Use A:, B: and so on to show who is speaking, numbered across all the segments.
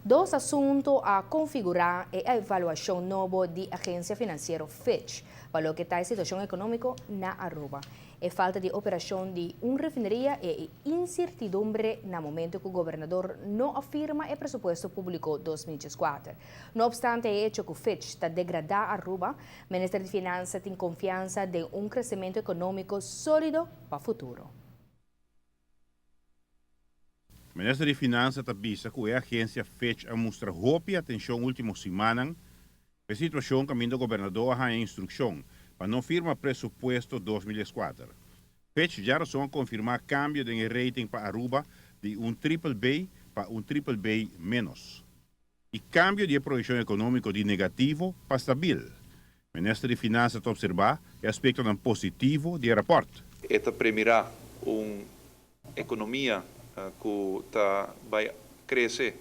A: Dos asunto a configura e evaluacion nobo di agencia financiero Fitch pa loke ta e situacion economico na Aruba. E falta di operacion di un refineria y e incertidumbre na momento cu gobernador no a firma e presupuesto publico 2014. No obstante e hecho cu Fitch ta degrada Aruba, Minister di Finansa tin confiansa den un crecemento economico solido pa futuro.
B: Minister di Finansa ta bisa cu e agencia Fitch a mustra hopi atencion ultimo simannan pa e situacion caminda gobernador a haya instruccion pa no firma presupuesto 2004. Fitch djarason a confirma cambio den e rating pa Aruba di un triple B pa un triple B menos. Y cambio di e proyeccion economico di negativo pa stabil. Minister di Finansa ta observa e aspectonan positivo di e rapport.
C: E ta premira un economia cu ta bay crece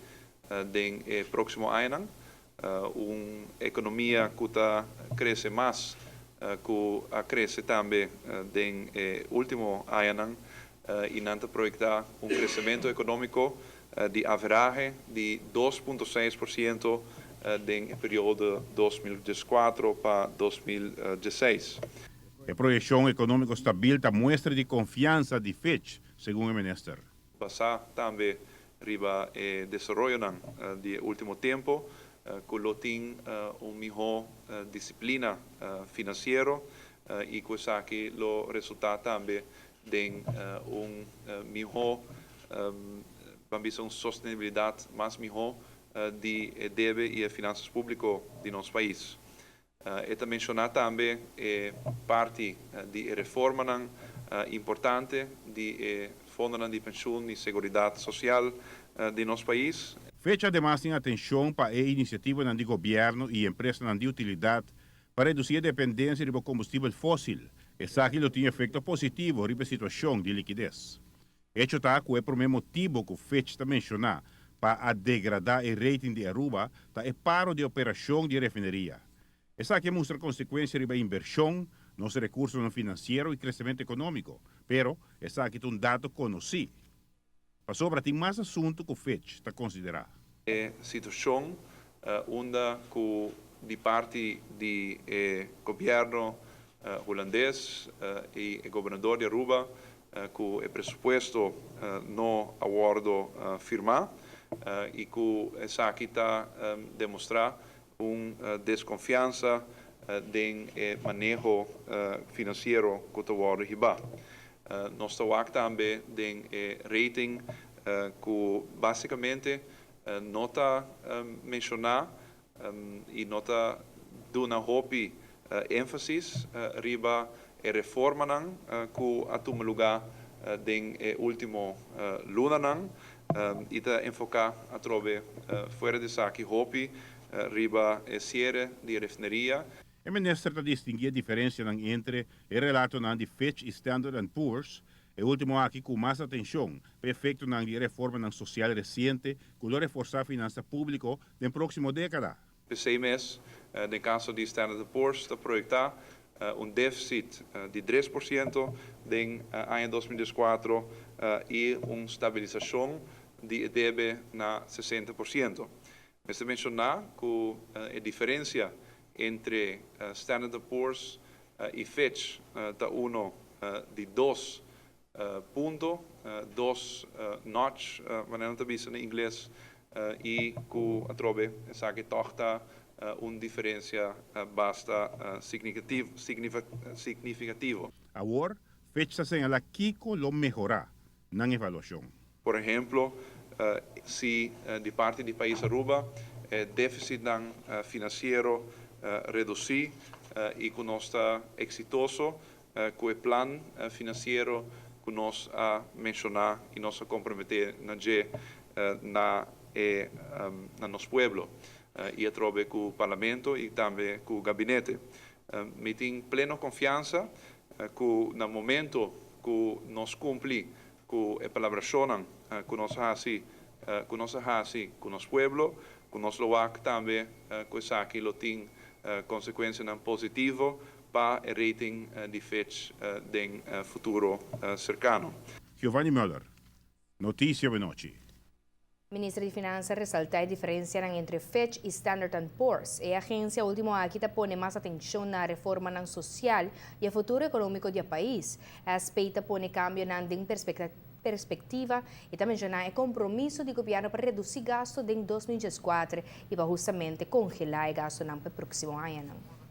C: den e proximo añanan, un economia cu ta crece mas cu a crece tambe den e ultimo añanan y nan ta proyecta un crecemento economico di averahe di 2.6% den e periodo 2014 pa 2016.
B: E proyeccion economico stabil ta muestra di confiansa di Fitch, segun e minister.
C: Basa tambe riba e desaroyo di ultimo tempo, cu lo tin un miho disciplina financiero y cu esaki lo resulta tambe den un miho, ban bisa, un sostenibilidad mas miho di debe y finanzas publico di nos pais. E ta menciona tambe e parti di reforma importante di fondo di pensioen y seguridad social di nos pais.
B: Fitch ademas tin atencion pa e iniciativa di gobierno y empresa di utilidad pa reduci e dependencia di combustibel fosil. Esaki lo tin efecto positivo riba e situacion di likides. Hecho ta cu e prome motibo cu Fitch ta menciona pa a degrada e rating di Aruba ta e paro di operacion di refineria. Esaki ta mustra consecuencia riba inversion, nos recurso financiero y crecemento economico, pero esaki ta un dato conoci. Pasobra tin mas asunto cu Fitch ta considera.
C: E situacion unda cu di parti di gobierno hulandes y e gobernador di Aruba cu e presupuesto no a wordo firma y cu esaki ta demostra un desconfiansa den maneho financiero cu ta wordo hiba. Nos ta wak tambe den rating cu basicamente no ta menciona y no ta duna hopi enfasis riba e reformanan cu a tuma luga den ultimo lunanan y ta enfoca atrobe fuera di esaki hopi riba cierre di refineria.
B: E minister ta distingui e diferencia entre e relato di Fitch y Standard Poor's, e ultimo aki cu mas atencion pa efecto di reforma social reciente cu lo reforsa finansa publico den proximo decada.
C: P'esey mes, den caso di Standard Poor's, ta proyecta un deficit di 3% den aña 2014 y un stabilisacion di debe na 60%. Mester menciona cu e diferencia entre Standard Poor's y Fitch ta uno di 2 punto, 2 notch, manera ta bisa na ingles, y cu atrobe esaki toch ta un diferencia basta significativo.
B: Awor, Fitch ta señala kico lo mehora nan evaluacion.
C: Por ehempel, si di parti di pais Aruba, deficit financiero reduci y cu nos ta exitoso cu e plan financiero cu nos a menciona y nos a compromete na nos pueblo y atrobe cu parlamento y tambe cu gabinete. Mi tin pleno confiansa cu na momento cu nos cumpli cu e palabracion cu nos hasi cu nos pueblo, cu nos lo wak tambe cu esaki lo tin consecuencia positivo pa e rating di Fitch den futuro cercano.
B: Giovanni Müller, Noticia Benochi.
A: Minister di Finansa a resalta e diferencia entre Fitch y Standard Poor's. E agencia ultimo aki ta pone mas atencion na reforma social y e futuro economico di e pais. SP ta pone cambio na perspectiva y tambe menciona e compromiso di gobierno pa reduci gasto den 2014 y pa hustamente congela e gasto pa e proximo aña.